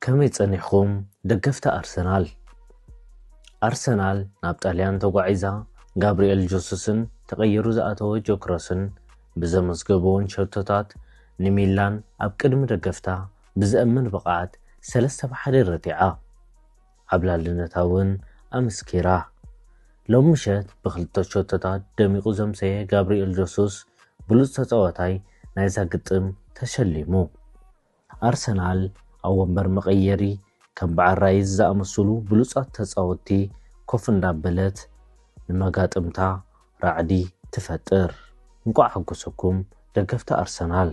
ከመይ ጸኒሕኩም ደገፍቲ ኣርሰናል? ኣርሰናል ናብ ጣልያን ተጓዒዛ፣ ጋብሪኤል ጆሱስን ተቐይሩ ዝኣተወ ጆክረስን ብዘመዝገበዎን ሸቶታት ንሚላን ኣብ ቅድሚ ደገፍታ ብዘእምን ብቕዓት ሰለስተ ብ ሓደ ረቲዓ። ዓብላልነታ እውን ኣመስኪራ። ሎም ምሸት ብክልተ ሸቶታት ደሚቑ ዘምሰየ ጋብሪኤል ጆሱስ ብሉጽ ተጻዋታይ ናይዛ ግጥም ተሸሊሙ። ኣርሰናል ኣብ ወንበር መቐየሪ ከም በዓል ራይስ ዝኣመሰሉ ብሉጻት ተጻወትቲ ኮፍ እንዳበለት ንመጋጥምታ ራዕዲ ትፈጥር። እንቋዕ ሓጎሰኩም ደገፍቲ ኣርሰናል።